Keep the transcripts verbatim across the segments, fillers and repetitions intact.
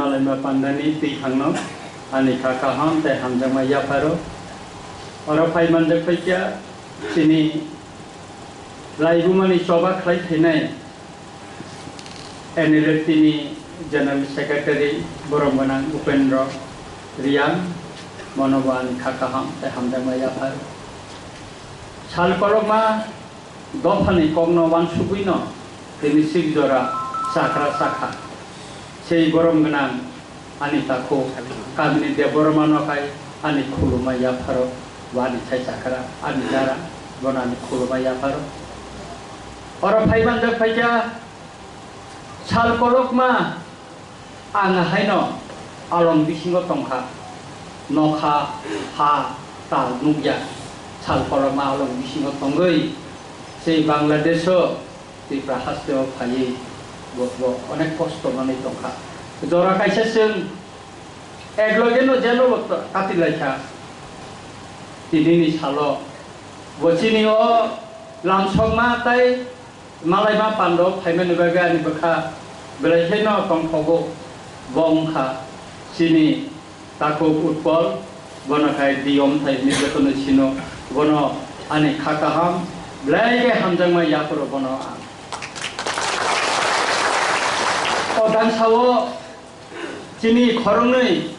Malaima pandani twi thangno ani kha kaham tei hamjakma yapharo. Oro phai manjak phaikha chini laibumani choba khlai thainai N L F T ni General Secretary borom gwnang Upendra Reang, bono bo ani kha kaham tei hamjakma yapharo. Sal kolokma dophani kokno wansugwino tini sik jora chakra chakha. Sei borom gwnang ani takhuk Kamini Debbarmano khai ani khuluma yapharo, wani sai chakra ani dara bono ani khuluma yapharo. Oro phai manjak phaikha sal kolokma ang haino along bisingo tongkha, nokha, ha, tal nukya, sal kolokma along bisingo tongwi sei Bangladesh-o Tripura haste o phaiwi bo, bo onek kosto manwi tongkha. Jora kaisa chwng ek loge no jelo bo to-, kati laikha. Tinini salo bo chini o lamsokma tai malaima pando phaimani bagwi ani bwkha belai kheno tongthogo. Bo wngkha chini Takhuk Utpal, bono khai D M thai hinwi jotono sino, bono ani kha kaham, belai khe hamjakma yapharo bono ang. O dangsao chini khoroknwi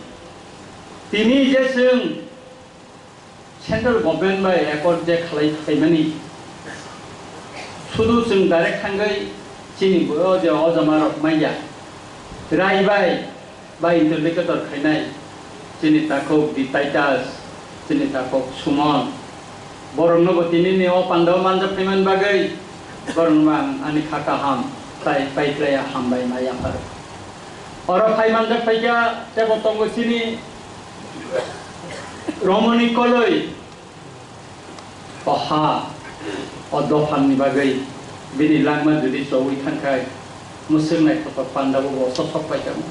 tini je chwng Central Government bai accord je khlai khlaimani, sudu chwng direct thangwi chini bo je ojama rok manya. Rai bai ba interlocutor khainai chini takhuk di Titus, chini takhuk Sumon. Borokno bo tinini o pandao manjak phaimani bagwi borokno ang ani kha kaham tai paikhlaiya hambai ma yaphar. Oro phai manjak phaikha tebo tongo chini Romoni Koloi. O ha, o dophani bagwi bini langma jodi chowui thangkhai, mwswk naithotok pandabo bo so sokpai tamo,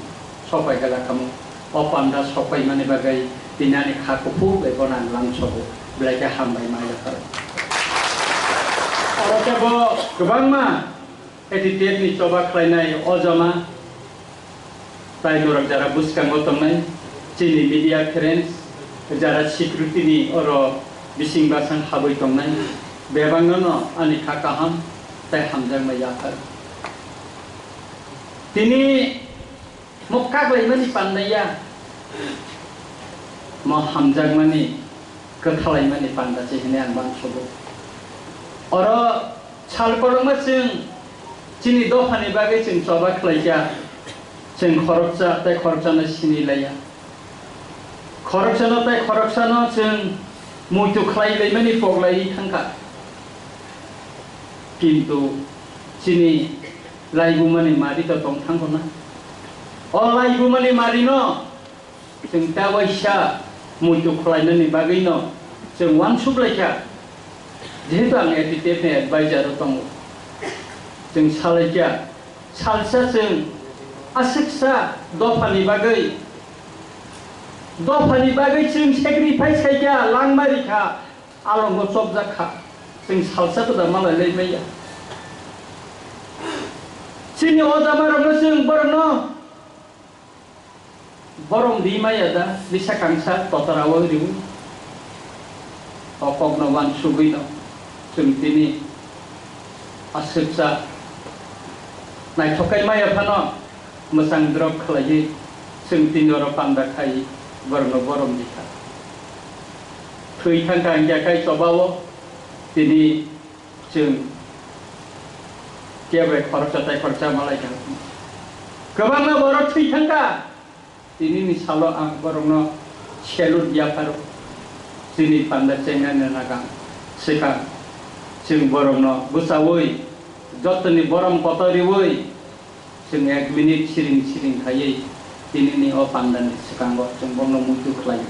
sokpai gala kamo. O panda sokpaimani bagwi tini ani kha kuphur bai bono ang lamsogo, belai khe hambai ma yaphar. Oro tei bo kwbangma A T T F ni choba khlainai o jama, tai norok jara bwskango tongnai, chini media friends, jara security ni oro bising basang habwi tongnai, bebakno no ani kha kaham tei hamjakma yaphar. Tini mo kaklaimani pandaiya, mo hamjakmani, kwthalaimani panda se hinwi ang uansugo. Oro sal kwbangma chwng chini dophani bagwi chwng choba khlaikha, chwng khoroksa tei khoroksano sini laiya. Khoroksano tei khoroksano chwng muitu khlai laimani pok laiwi thangkha. Kintu chini laibumani mari to tong thangkho na. O laibumani mari no chwng ta waisa muitu khlainani bagwi no chwng uansuk laikha. Jehetu ang A T T F ni advisor o tongo, chwng salaikha salsa chwng aswksa dophani bagwi, dophani bagwi chwng sacrifice khaikha, langma rikha, alongo chopjak kha, chwng salsa kwtal malai lai maya. Chini o jamarokno chwng borokno borom di maya da, bisa kangsa totora o riwi. O kokno uansugwi no chwng tini aswksa naithok kai maya phano mwchang drop khlaiwi chwng tini oro panda khai borokno borom di kha. Thwi thang kha hingkhe khai choba o tini chwng kebo khoroksa tei khoroksa malai kha. Kwbangma borok thwi thang kha. Tinini salo ang borokno salute yapharo. Chini panda chengnani nagang swkang chwng borokno bwchaui jotoni borom kotor riui chwng ek minute siring siring khaiwi tinini o pandani swkango chwng bono muitu khlaio.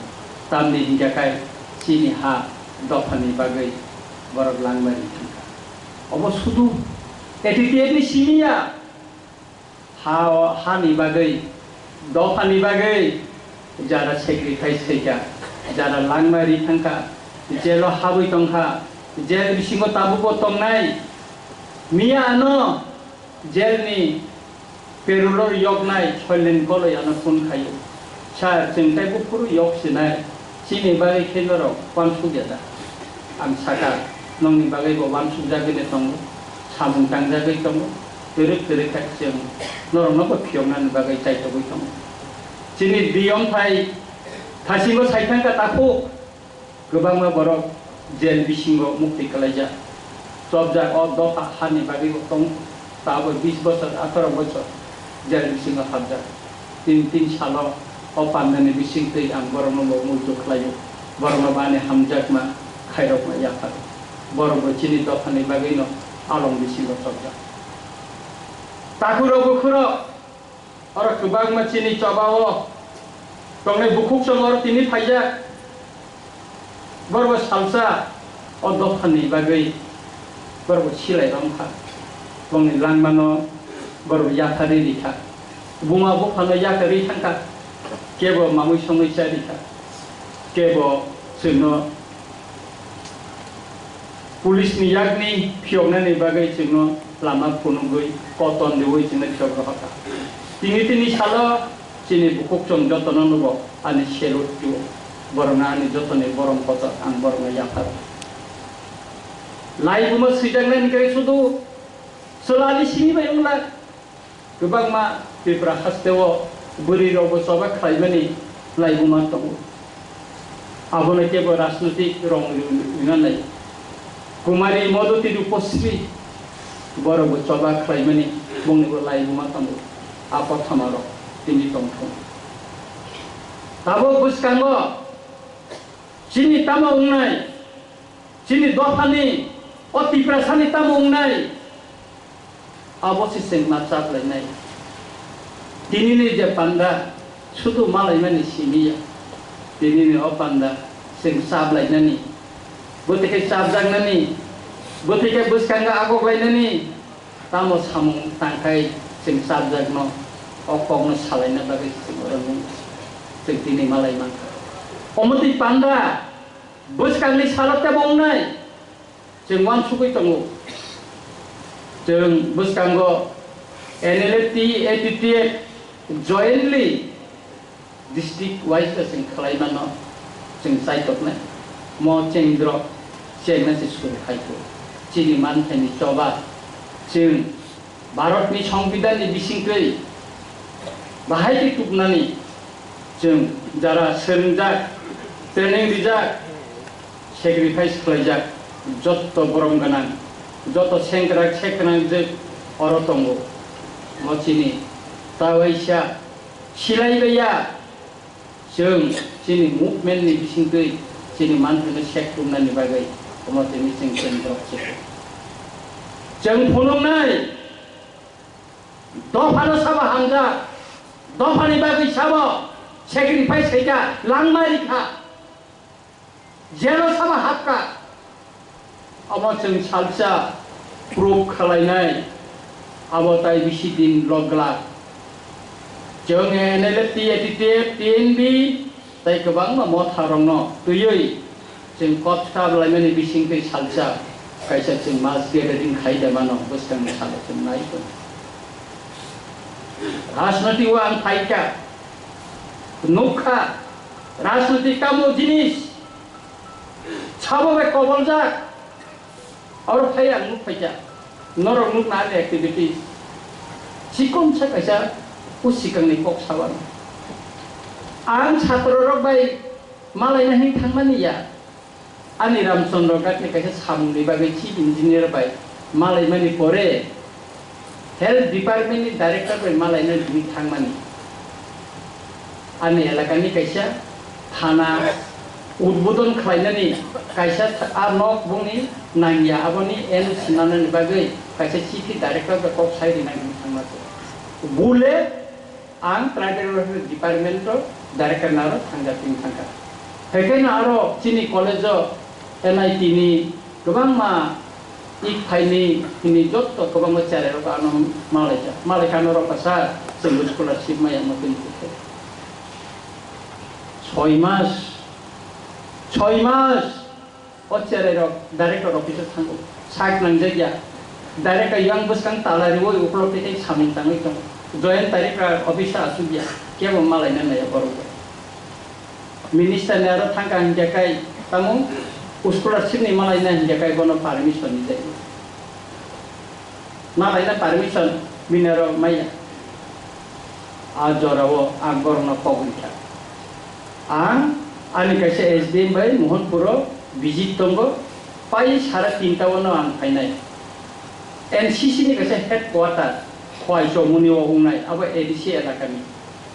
Tamni hinkhe khai chini ha dophani bagwi borok langmani thangkha. Obo sudu A T T F ni simi ya. Ha o, hani bagwi, dophani bagwi jara sacrifice khaikha, jara langma ri thangkha, jail o habwi tongkha, jail bisingo tabukbo tongnai. Miya ano jail ni Perulor yoknai Soilen Koloyano phone khaio, "Sir, chwng tei buphuru yok sinai, chini bagwi khe norok uansuk ya da?" Ang sakha, "Nongni bagwi bo uansukjagwi de tongo, samung tangjagwi tongo, kwrwk kwrwk khe chwng norokno bo phiyoknani bagwi chaitogwi tongo." Chini biyong thai thasingo sai thangkha takhuk. Kwbangma borok jail bisingo mukti kwlaijak, chopjak, o dopha hani bagwi bo tong, tabo bis bosor, atharo bosor jail bisingo hapjak. Tin, tin salo o pandani bisingtwi ang borokno bo muitu khlaio, borokno bo ani hamjakma khairokma yapharo. Borok bo chini dophani bagwino along bisingo chopjak. Takhurok bukhurok, oro kwbangma chini chobao tongnai bukhuk chwng oro tini phaijak. Borok salsa o dophani bagwi borok silai rwkha. Bongni langmano borok yakarwi rikha. Buma buphano yakarwi thangkha. Kebo mamui songwi cha rikha. Kebo chwngno police ni yakni phiyoknani bagwi chwngno lama phunugwi koton riwi chwngno phiyok rohorkha. Tini tini salo chini bukhuk chwng jotono nugo ani salute rwo. Borokno ani jotoni borom kotor ang borokno yapharo. Laibuma swijaknani khe sudu chwlani simi bai wngla. Kwbangma Tripura hasteo bwrwi rokbo choba khlaimani laibuma tongo. Abono kebo rajnotik rong ri-, rina nai. Kumari Modhuti Rupasri borokbo choba khlaimani bongnibo laibuma tongo. A kothoma rok tini tongthung. Tabuk bwskango chini tamo wngnai, chini dophani o Tiprasani tamo wngnai, abo se chwng ma chaplainai. Tinini je panda sudu malaimani simi ya, tinini o panda chwng chaplainani, bwtwi khe chapjaknani, bwtwi khe bwskango agoklainani, tamo samung tangkhai chwng chapjakno, o kokno salaina bagwi chwng oro nung chwng tini malai mankha. Omo twi panda bwskangni salo tebo wngnai chwng uansugwi tongo. Chwng bwskango N L F T, A T T F jointly district wise khe chwng khlai mano, chwng chaitoknai. Mo chengdrok chengna se suru khai kho. Chini manthaini choba chwng Bharatni Songbidanni bisingtwi bahai khe tubunani chwng jara swrwngjak, training rijak, sacrifice khlaijak, jotto borom gwnang, jotto sengkrak sekgwnang jwk oro tongo. Mo chini ta waisa silai baiya. Chwng chini movement ni bisingtwi chini manthaino sek tumnani bagwi omo tini chwng chwng borok chikho. Chwng phunuknai dophano sabo hamjak, dophani bagwi sabo sacrifice khaikha, langma rikha, jelo sabo hapkha. Omo chwng salsa proof khwlainai, abo tai bisi din loglak. Chwng N L F T, A T T F, T N B, tai kwbangma motha rokno twiwi chwng kok swkab laimani bisingtwi salsa kaisa chwng mass gathering khai da mano, bwskangni salo chwng nai tongo. Rajniti o ang phaikha, nukha, rajniti tamo jinis, sabo bai koboljak. Oro phai ang nuk phaikha, norok nuk na ani activities. Chikon sa kaisa usikang ni kok sabar. Ang satro rok bai malai na hin thangmani ya. Ani Ramchandra Ghat ni kaisa samung ni bagwi chief engineer bai malai mani pore health department ni director bai malai na hin thangmani. Ani elakani kaisa thana udbodon khlainani kaisa th-, a nok bongni nangya, aboni N O C nanani bagwi kaisa chithi director bai kok sai rinani thangma se. Bule ang tribal welfare department o director naro thangjak tini thangkha. Haikhe no aro chini college o N I T ni kwbangma ik phaini hini jotto kwbangma cherai rok ano malaikha. Malaikha ano rok kasa chwng scholarship maya mo tini khe. Soi mas, soi mas o cherai rok director office o thango. Sak nangjak ya. Director yang bwskang tala riwi uklok tei tei samung tangwi tongo. Joyant Tarikra office o asuk ya, kebo malaina naiya borok bai. Minister ni aro thangka hinkhe kai tamo scholarship ni malaina hinkhe kai bono permission ni jai. Malaina permission bini aro maya. A jora o ang borok no kok rikha. Ang ani kaisa S D M bai Mohanpur o visit tongo, pai sara tinta o no ang phainai. N C C ni kaisa headquarter Khowai Chomoni o wngnai, abo A D C elaka ni.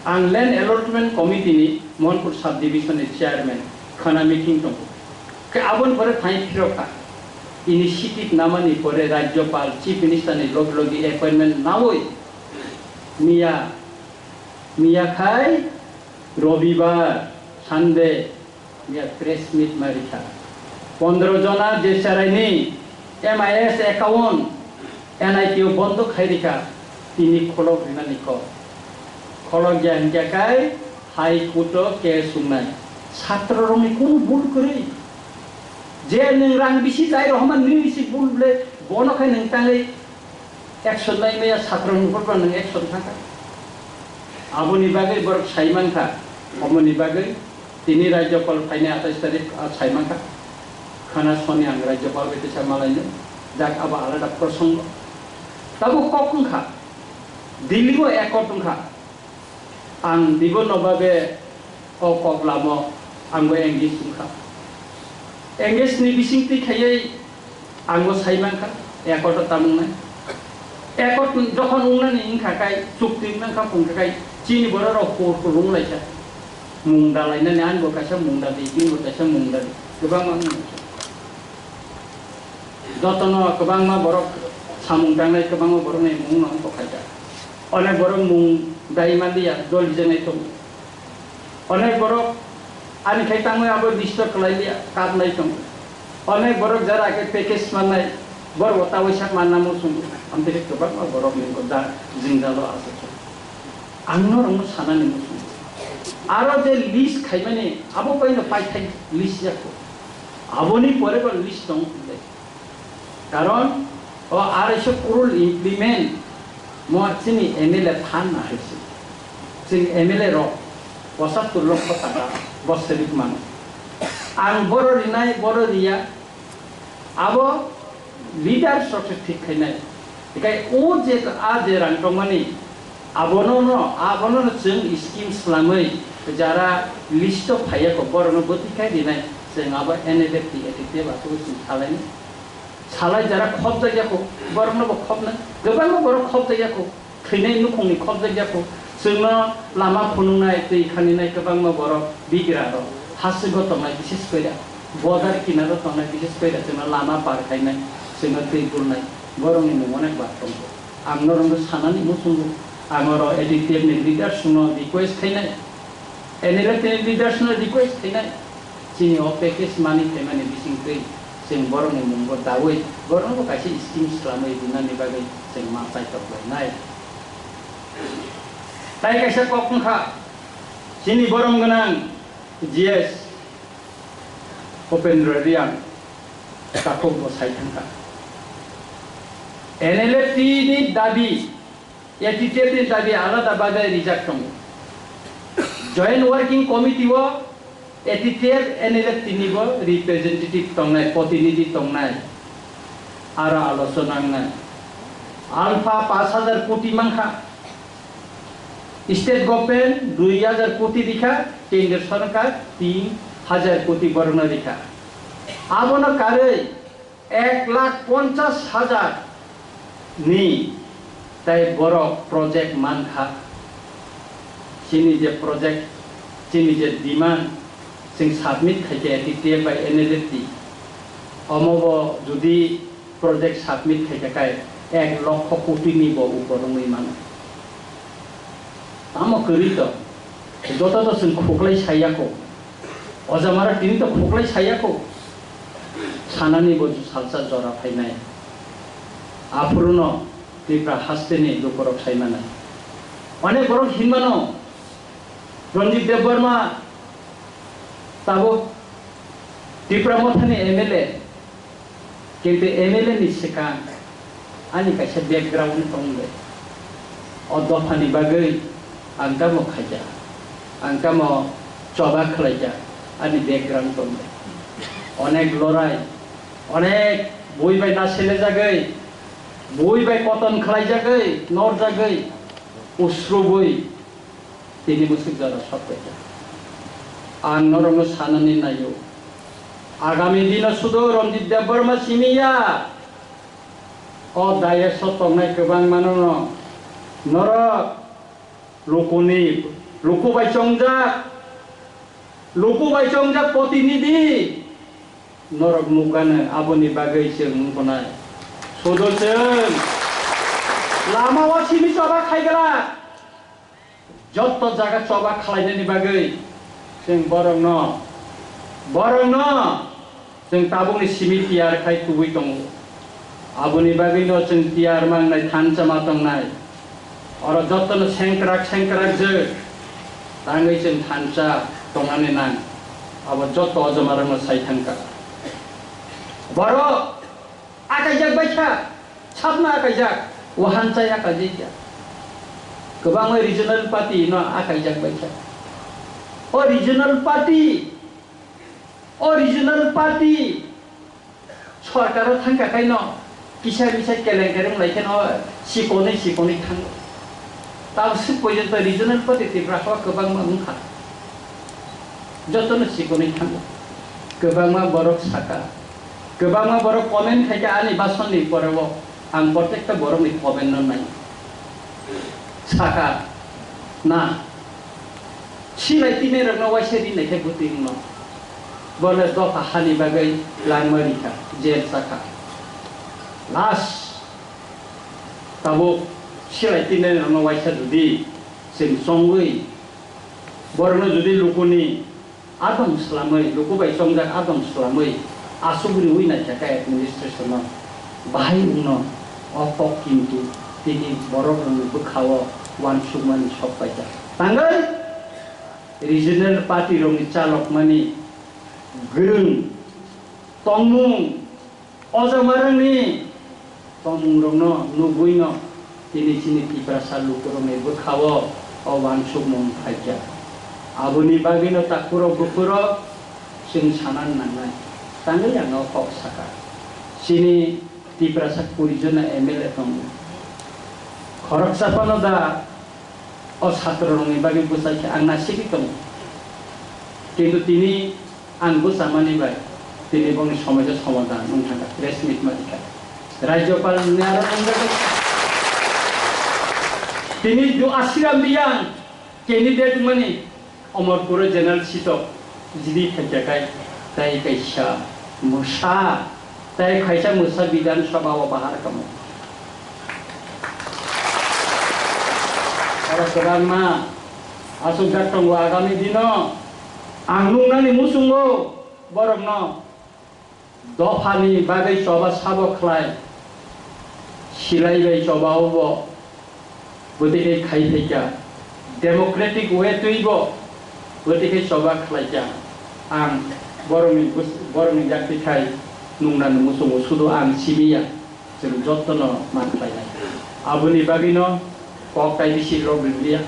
Ang Land Allotment Committee ni Mohanpur Sub Division ni chairman, khana meeting tongo. Khe aboni pore thai phirokha. Initiative namani pore Rajyapal, Chief Minister ni logi logi appointment nawi miya, miya khai Robibar, Sunday, ya press meet ma rikha. Pondro jona je charaini M I S account N I T o bondo khai rikha, tini kholok rinani kok. Kholok ya hinkhe kai High Court o case wngnai. Satro rokni kunu bul kwrwi. Je nwng rang bisi jai rohoma nini bisi bul ble bono khai nwng tangwi action lai maya satro ni bul nwng action thangkha. Aboni bagwi borok sai mankha, omoni bagwi tini Rajyapal phainai atais tarik, ah, sai mankha. Khana soni ang Rajyapal bai teisa malaino, jak abo alada prosongo. Tabuk kok wngkha, Delhi o accord wngkha. Ang bibo no babe o kok lamo ang bo engage wngkha. Engage ni bising twi khaiwi ang bo sai mankha, accord o tamung nai. Accord jokhon wngnani wngkha kai, chukti wngkha phungkha kai, chini borok rok hur hur wnglaikha. Mung dalainani ani bo kaisa mung dadi, bini bo kaisa mung dadi. Kwbangma wnglaikha. Jotono kwbangma borok samung tangnai, kwbangma borokni mungno wngkha khaijak. Onek borok mung dai manliya, dolijaknai tongo. Onek borok ani khai tangwi abo list o kwlai liya, kapnai tongo. Onek borok jara khe package mannai, borok bo tawisak manna muchungo. Amtwi khe kwbangma borok ni bo da jwngjalo aswk khe. Ang norokno sanani muchungo. Aro je list khaimani abo bai no paithai list ya kho. Aboni pore bo list tong hwnle. Karon o arai so crore implement mo chini M L A phan na hai se. Chini M L A rok pochattor lokho taka bosori mano. Ang boro rinai, boro riya. Abo leaders rok se thik khainai. Ekai o je a je rang tongmani, abono no, abono no chwng scheme swlamwi jara list o phaiya kho, borok no bwtwi khai rinai, chwng abo N L F T A T T F aswk chwng salaini. Salai jara khopjak ya kho, borok no bo khopnai, kwbangma borok khopjak ya kho. Thwinai nukhungni khopjak ya kho. Chwngno lama phunuknai, twi khaninai kwbangma borok bigra rok. Haswgo tongnai bises koira. Border kinaro tongnai bises koira. Chwngno lama par khainai. Chwngno twi bulnai. Borokni mung onek bar tongo. Ang norokno sanani muchungo. Ang oro A D T F ni leaders no request khainai. N L F ni leaders no request khainai, chini o package mani phaimani bisingtwi chwng borokni mungbo daui, borokno bo kaisa scheme swlamwi rinani bagwi chwng ma chaitok lainai. Tai kaisa kok wngkha, chini borom gwnang G S Upendra Reang takhuk bo sai thangkha. N L F T ni dabi A T T F ni dabi alada bagwi rijak tongo. Joint Working Committee o A T T F, N L F T ni bo representative tongnai, protinidhi tongnai, aro alochona wngnai. Alpha pash hajar koti mankha, state government dui hajar koti rikha, kendra sorkar tin hajar koti borokno rikha. Abono karwi ek lakh ponchash hajar ni tai borok project mankha. Chini je project, chini je demand, chwng submit khaikhe A T T F bai N L F T, omo bo jodi project submit khaikhe kai ek lokho koti ni bo upor wngwi mano. Tamo kwrwi to, joto to chwng khuklai saya kho. Oja mara tini to khuklai saya kho. Sanani bo salsa jora phainai. Aphuruno Tripura hasteni lukurok sai manai. Onek borok hinmano, Ranjit Debbarma tabuk Tipra Mothani M L A, kintu M L A ni swkang ani kaisa background tong le. O dophani bagwi ang tamo khaijak, ang tamo choba khlaijak, ani background tongmani. Onek lorai, onek bui bai nasilejagwi, bui bai koton khlaijagwi, norjagwi, usrubwi tini musuk jora sok paijak. Ang norokno sanani naio, agami dino sudu Ranjit Debbarma simi ya. O dais o tongnai kwbangmano no norok lukuni, luku bai chongjak, luku bai chongjak protinidhi norok nukgano, aboni bagwi chwng wngkha nai. Sudu chwng lama o simi choba khaigwlak. Jotto jaga choba khlainani bagwi chwng borokno, borokno chwng tabukni simi tiyar khai tubui tongo. Aboni bagwino chwng tiyar mangnai thansa ma tongnai. Oro jottono sengkrak sengkrak jwk tangwi chwng thansa tongnani nang. Abo jotto ojomarokno sai thangkha. Borok akaijak bai kha, sabno akaijak, wahan chai akaijak ya. Kwbangma regional party no akaijak bai kha. O regional party, o regional party sorkaro thangkha khaino kisa misa kelenkari wng lai kheno sikonwi sikonwi thango. Tabuk swk porjonto regional party Tripura ha kwbangma wngkha. Jotono sikonwi thango. Kwbangma borok saka, kwbangma borok comment khaikha ani basonni poreo, ang protekta borokni comment no nai. Saka, na, silai tini rokno waisa rinai khe bwtwi wngno. Bole dopha hani bagwi langma rikha, jail saka. Last, tabuk silai tini rokno waisa jodi chwng chongwi, borokno jodi lukuni adom slamwi, luku bai chongjak adom slamwi, aswk riwi naikha khe administration-o bahai wngno o kok kintu tini borok rokni bwkha-o uansukmani sok paikha. Tangwi regional party rokni chalokmani gwrwng tongmung, o jaga rangni tongmungrokno nugwino tini chini Tiprasa lukurokni bwkha-o o uansukmung phaikha. Aboni bagwino takhurok bukhurok chwng sana nangnai. Tangwi ang o kok saka. Chini Tiprasa kuri jona M L A tongo. Khoroksa phano da o chatrorokni bagwi bwsai khe ang nasigwi tongo. Kintu tini ang bwchamani bai tini bongni somosa somadhan wng thangkha, press meet ma rikha. Rajyapal ni aro wng thangkha. Tini do Asiram Riyang candidate wngmani Omorpur o general seat o G D phaikha kai, tai kaisa mwsa, tai kaisa mwsa Bidhan Sabha o bahar kamo. Oro kwbangma aswk jak tongo agami dino. Ang nuknani muchungo borokno dophani bagwi choba sabo khlai, silai bai choba obo bwtwi khe khai phaikha, democratic way twibo bwtwi khe choba khlaikha. Ang borokni bus-, borokni yakti khai nuknani muchungo, sudu ang simi ya. Chwng jotono man khlainai. Aboni bagwino kok tai bisi rok rwliya.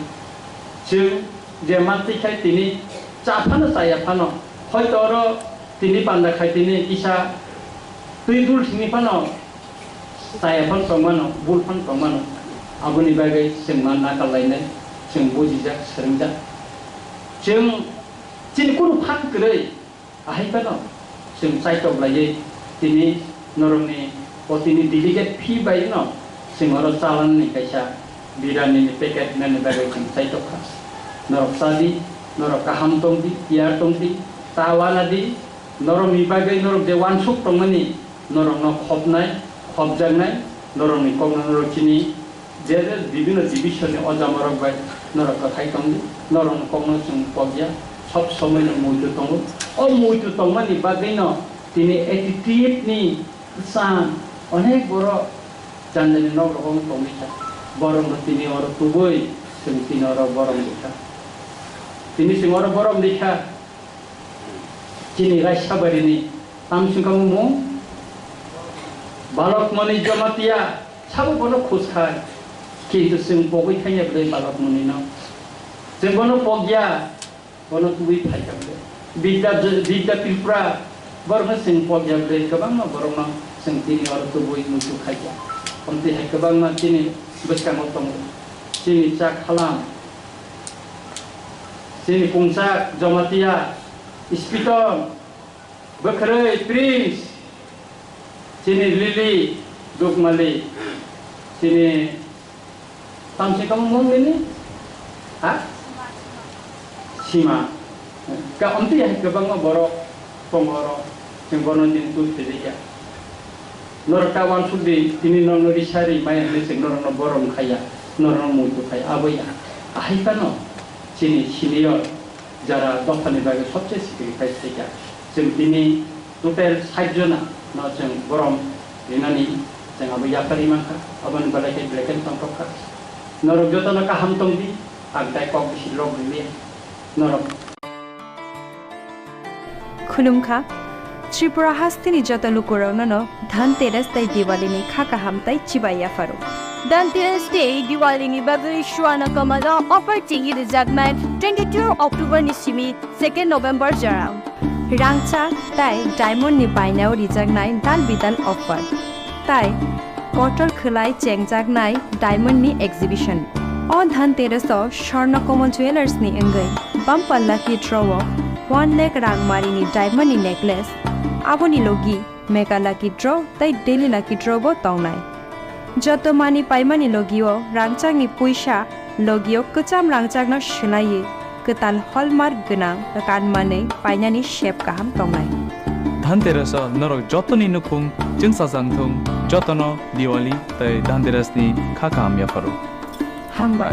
Chwng je mantwi khai tini cha phano chaya phano, hoito oro tini panda khai tini kisa twi dul thwngwi phano chaya phano tongmano, bul phano tongmano. Aboni bagwi chwng ma nakal lainai, chwng bujijak, swrwngjak. Chwng chini kunu phan kwrwi. Ahai phano chwng chaitok laiwi tini norokni o tini delegate fee bai no chwng oro chalanani kaisa biryani ni packet nani bagwi chwng chaitok kha. Norok cha di, norok kaham tong di, tiyar tong di, ta wana di, norokni bagwi norok je uansuk tongmani norokno khopnai, khopjaknai, norokni kokno norok chini je je bibhinno division ni ojamarok bai norok kwthai tong di, norokni kokno chwng pokya, sob somoi no muitu tongo. O muitu tongmani bagwi no tini attitude ni kwchang onek borok janjani nok rogo wng tongwi kha. Borok no tini oro tubui chwng tini oro borom rikha. Tini chwng oro borom rikha. Chini Raisabari ni tamswngkha mung Balokmoni Jamatia, sabo bono khus khai. Kintu chwng pogwi thangya bwlai balok mwnwino. Chwng bono pogya, bono tubui phaikha bwlai. Bidya, Bidya Tripura, borokno chwng pogya bwlai, kwbangma borokno chwng tini oro tubui muitu khaikha. Omtwi hai kwbangma chini bwskango tongo. Chini chak halam, chini pungchak, Jamatia, Spiton, Bwkhwrwi, Prince, chini Lily, Dukmali, chini tamsi tong mung nini? Ha? Sima. Ka omti hai kwbangma borok tongo oro, chwng bono din tu philika. Norok ta wansuk di, tini norokno risa ri maya hinwi chwng norokno borom khaya, norokno muitu khaya, abo ya. Ahai phano chini senior jara dophani bagwi sobse sacrifice khaikha. Chwng tini total sait jona no chwng borom rinani chwng abo yapharwi mankha, aboni belai khe belai khe tongthok kha. Norok jotono kaham tong di, ang tai kok bisi lok rwliya. Norok. Khulumkha. Tripura hasteni joto lukurokno no Dhanteras tei Diwali ni kha kaham tei chibai yapharo. Dhanteras tei Diwali ni bagwi Swarna Kamal o offer chengwi rwjaknai twenty-two October ni simi second November jora. Rangchak tei diamond ni bainao rijaknai dal bidal offer. Tai kotor khwlai chengjaknai diamond ni exhibition. O Dhanteras o Swarna Kamal Jewellers ni wngwi bumper lucky draw o one lakh rang mari ni diamond ni necklace, aboni logi mega lucky draw tei daily lucky draw bo tongnai. Joto mani paimani logio rangchakni puisa logio kwcham rangchakno swlaiwi kwtal hallmark gwnang kan manwi painani sep kaham tongnai. Dhanteras o norok jotoni nukhung chwngsajak thung, jotono Diwali tei Dhanteras ni kha kaham yapharo. Hambai.